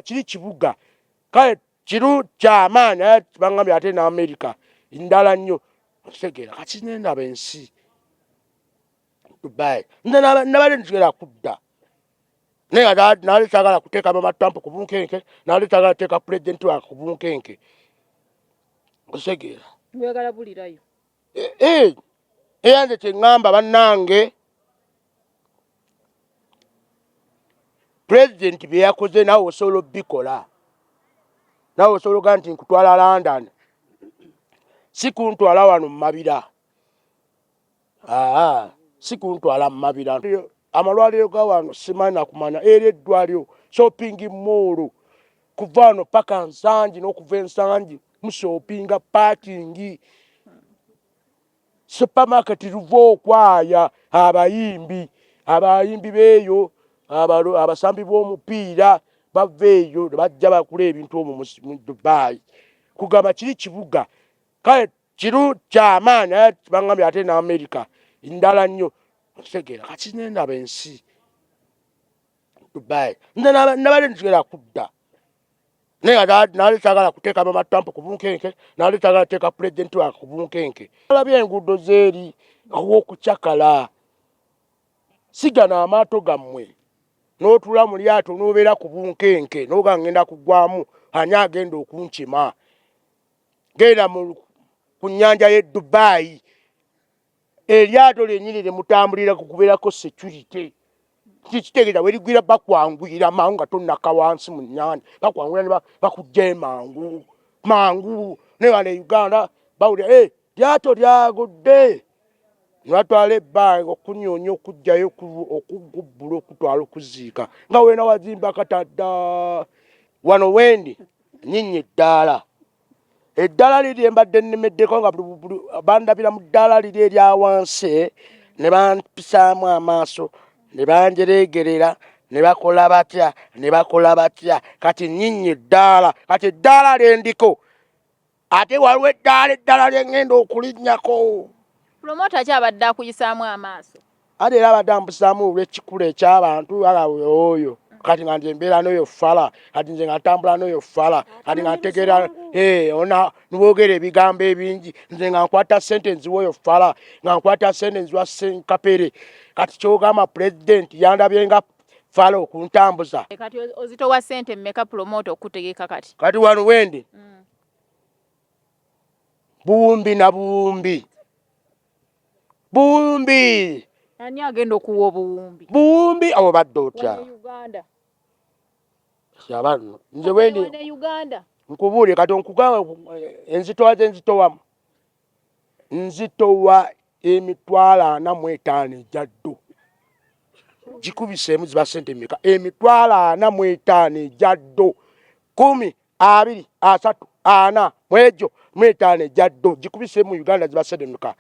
Kiri kibuga kale kiru kyamaanyi, naye bangambye ate ne Amerika ndala nnyo. Okitegeera? Kati nendaba ensi Dubai, nze nabadde nsigala kudda, naye nga nali sagala kuteeka Mama Trump ku bunkenke, nali sagala kuteeka pulezidenti wange ku bunkenke. Okitegeera? Oyagala bulirayo. Eh, eh, era nze kyeŋŋamba bannange, pulezidenti bye yakoze naawe osobola obikola, naawe osobola ogaa nti nkutwala London, si kuntwala wano mu Mabira. Aa, si kuntwala mu Mabira. Amalwaliro ga wano simanyi nakumanya, era eddwaliro, shopping mall, kuva wano paka Nsangi n'okuva Ensangi mushoppinga, parking, supermarket, luva okwaya abayimbi beeyo, abasambi b'omupiira bava eyo ne bajja bakula ebintu omwo mu Dubai. Kugamba kiri kibuga kale kiru kyamaanyi, naye bangambye ate ne Amerika ndala nnyo. Okitegeera? Kati nendaba ensi Dubai, nze nabadde nsigala kudda, naye nga nali sagala kuteeka Mama Trump ku bunkenke, nali sagala kuteeka pulezidenti wange ku bunkenke. Alabye enguudo zeeri ow'okucakala, sigana amaato gammwe n'otuula mu lyato n'obeera ku bunkenke n'oga ngenda kugwamu, ani agenda okunkima? Genda ku nnyanja y'e Dubai, eryato lyennyini limutambulira kubeerako security, kikitegeeza werigwira bakwanguyira mangu nga tonnaka wansi mu nnyanja, bakwanguyira ne bakugjayo mangu mangu. Naye wano e Uganda bawulira, "Eh, lyato lyagudde," ne batwala ebbanga okunyoonya okuggyayo, okugubbula, okutwala okuziika nga wena wazimba katadda. Wano wendi nnyinnya eddaala, eddaala liri embadde nnemeddeko nga bandabira mu ddaala liri erya wansi ne bampisaamu amaaso ne banjereegerera ne bakola batya ne bakola batya. Kati nnyinnya eddaala, kati eddaala lyendiko, ate waliwo eddaala eddala lye ŋŋenda okulinnyako. Promoter ki abadde akuyisaamu amaaso? Ate era abadde ampisaamu olw'ekikula eky'abantu ala oyo. Kati nga nze mbeera n'oyo fala, kati nze nga ntambula n'oyo fala, kati nga ntegeera ona niboogera ebigambo ebingi, nze nga nkwata ssente nziwa oyo fala, nga nkwata ssente nziwa Senkapere. Kati kyogamba pulezidenti yandabye nga fala okuntambuza. Kati ozitowa ssente mmeka promoter okutegeka kati? Kati wano wendi buwumbi na buwumbi, buwumbi. Ani agenda okuwa obuwumbi? Buwumbi abo badde otya? Wano e Uganda. Yabano nze wendi Wano e Uganda. Nkubuulire kati, nkugamba enzitowa ze nzitowamu, nzitowa 45000 ejja ddo. Gikubiseemu ziba sente mmeka? 45000 ejja ddo, 10, 20, 30, 45 ejja ddo, gikubiseemu mu Uganda ziba sente mmeka?